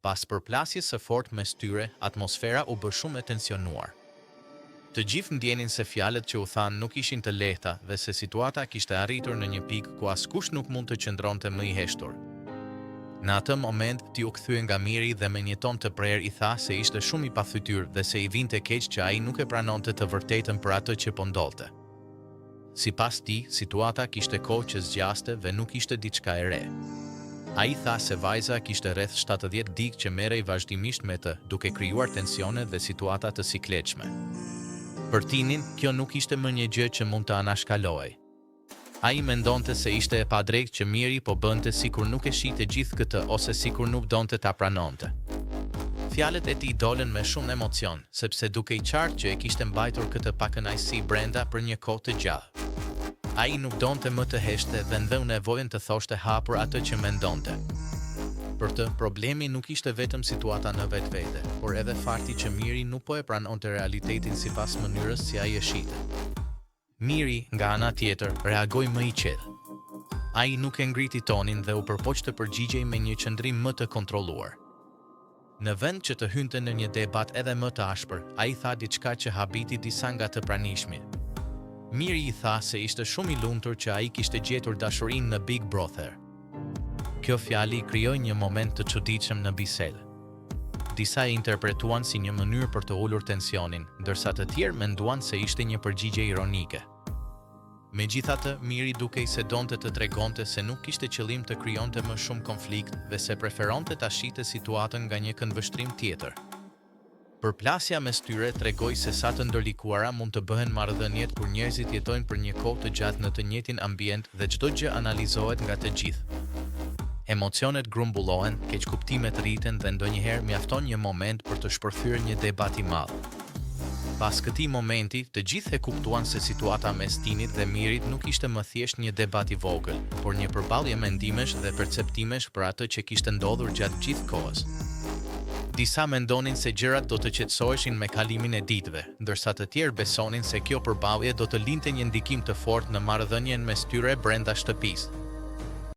Pas përplasjes së fortë mes tyre, atmosfera u bë shumë e tensionuar. Të gjithë ndjenin se fjalët që u thanë nuk ishin të lehta dhe se situata kishte arritur në një pikë ku askush nuk mund të qëndronte më i heshtur. Në atë moment, Tini u kthye nga Miri dhe me një ton të prerë i tha se ishte shumë i pafytyrë dhe se i vinte keq që ai nuk e pranonte të vërtetën për atë që po ndodhte. Sipas tij, situata kishte kohë që zgjaste dhe nuk ishte diçka e re. Ai tha se vajza kishte rreth 70 ditë që merrej vazhdimisht me të, duke krijuar tensione dhe situata të sikletshme. Për Tinin, kjo nuk ishte më një gjë që mund të anashkalohej. Ai mendonte se ishte e padrejtë që Miri po bënte sikur nuk e shihte gjithë këtë ose sikur nuk donte ta pranonte. Fjalët e tij dolën me shumë emocion, sepse dukej qartë që e kishte mbajtur këtë pakënaqësi brenda për një kohë të gjatë. Ai nuk donte më të heshtte dhe ndjeu nevojën të thoshte hapur atë që mendonte. Për të, problemi nuk ishte vetëm situata në vetvete, por edhe fakti që Miri nuk po e pranonte realitetin sipas mënyrës si ai e shihte. Miri, nga ana tjetër, reagoi më i qetë. Ai nuk e ngriti tonin dhe u përpoq të përgjigjej me një qëndrim më të kontrolluar. Në vend që të hynte në një debat edhe më të ashpër, ai tha diçka që habiti disa nga të pranishmit. Miri i tha se ishte shumë i lumtur që ai kishte gjetur dashurinë në Big Brother. Kjo fjali krijoi një moment të çuditshëm në bisedë. Disa e interpretuan si një mënyrë për të ulur tensionin, ndërsa të tjerë menduan se ishte një përgjigje ironike. Megjithatë, Miri dukej se donte të tregonte se nuk kishte qëllim të krijonte më shumë konflikt dhe se preferonte ta shihte situatën nga një këndvështrim tjetër. Përplasja mes tyre tregoi se sa të ndërlikuara mund të bëhen marrëdhëniet kur njerëzit jetojnë për një kohë të gjatë në të njëjtin ambient dhe çdo gjë analizohet nga të gjithë. Emocionet grumbullohen, keqkuptimet rriten dhe ndonjëherë mjafton një moment për të shpërthyer një debat i madh. Pas këtij momenti, të gjithë e kuptuan se situata mes Tinit dhe Mirit nuk ishte më thjesht një debat i vogël, por një përballje mendimesh dhe perceptimesh për atë që kishte ndodhur gjatë gjithë kohës. Disa mendonin se gjërat do të qetësoheshin me kalimin e ditëve, ndërsa të tjerë besonin se kjo përballje do të linte një ndikim të fortë në marrëdhënien mes tyre brenda shtëpisë.